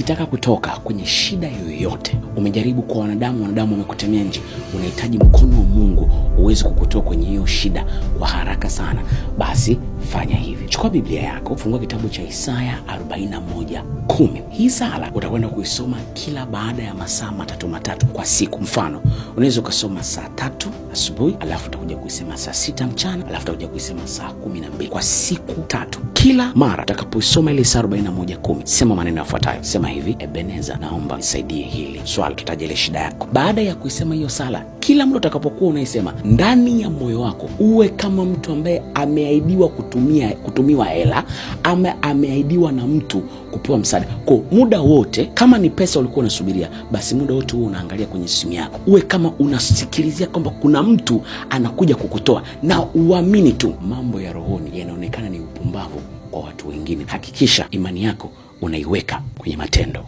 Ukitaka kutoka kwenye shida yoyote, umejaribu kwa wanadamu, wanadamu wamekutemea nje, unahitaji mkono wa Mungu uweze kukutoa kwenye hiyo shida kwa haraka sana, basi fanya hivi: chukua Biblia yako, fungua kitabu cha Isaya 41:10. Hii sala utakwenda kuisoma kila baada ya masaa matatu matatu kwa siku. Mfano, unaweza ukasoma saa 3 asubuhi, alafu utakuja kuisema saa 6 mchana, alafu utakuja kuisema saa 12 kwa siku 3. Kila mara utakapoisoma ile Isaya 41:10, sema maneno yafuatayo. Sema hivi: Ebeneza, naomba nisaidie hili swala. Tutaja ile shida yako. Baada ya kuisema hiyo sala, kila muda utakapokuwa unaisema ndani ya moyo wako, uwe kama mtu ambaye ameahidiwa kutumiwa hela ama ameahidiwa na mtu kupewa msaada. Kwa muda wote, kama ni pesa ulikuwa unasubiria, basi muda wote huo unaangalia kwenye simu yako, uwe kama unasikilizia kwamba kuna mtu anakuja kukutoa, na uamini tu. Mambo ya rohoni yanaonekana ni upumbavu kwa watu wengine. Hakikisha imani yako unaiweka kwenye matendo.